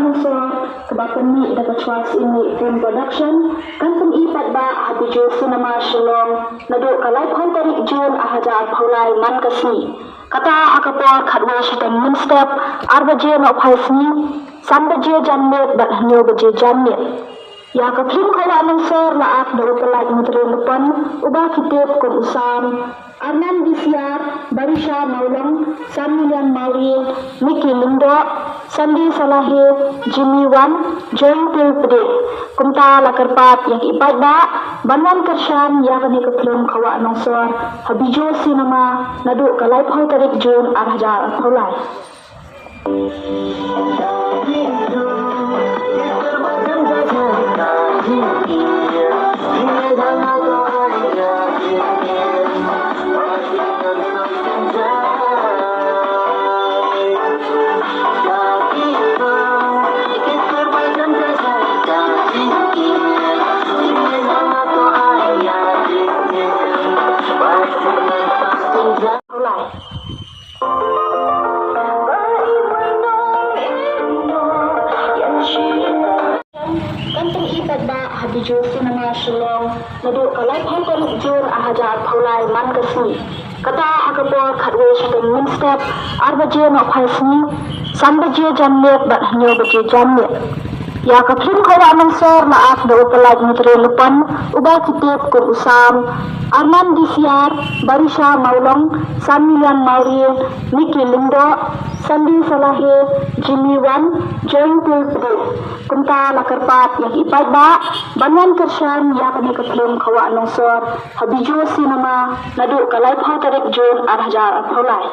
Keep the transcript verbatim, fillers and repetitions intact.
Nongso, kaba pynmih da ka Chwa Syiem Film Production, kan pyni paidbah ha Bijou Cinema Shillong naduh ka laiphew tarik Jun arhajar arphew lai man ka sngi. Kata ha ka por khatwei shiteng mynstep, ar baje nohphai sngi, san baje janmiet bad hynñiew baje janmiet. Ïa ka phlim Khawa Nongsor la ak da u Pyllait Myntri Lypon, uba ki tip kum u Sam, Arnam Disiar, Barisha Mawlong, Sanmilian Mawrie, Nicky Lyngdoh, Sandy Salahe, Jimmy Wan, Joypil Pde. Kumta la kyrpad ïa ki paidbah ban wan kyrshan ïa kane ka phlim Khawa Nongsor ha Bijou Cinema naduh ka laiphew tarik Jun arhajar arphew lai. Kan pyni paidbah ha Bijou Cinema Shillong naduh ka laiphew tarik Jun arhajar arphew lai man ka sngi. Kata ha ka por khatwei shiteng mynstep, ar baje nohphai sngi, san baje janmiet bad hynñiew baje janmiet. Ïa ka phlim Khawa Nongsor la ak da u Pyllait Myntri Lypon, uba ki tip kum u Sam, Arnam Disiar, Barisha Mawlong, Sanmilian Mawrie, Nicky Lyngdoh, Sandy Salahe, Jimmy Wan, Joypil Pde. Kumta la kyrpad ïa ki paidbah ban wan kyrshan ïa kane ka phlim Khawa Nongsor ha Bijou Cinema naduh ka laiphew tarik Jun arhajar arphew lai.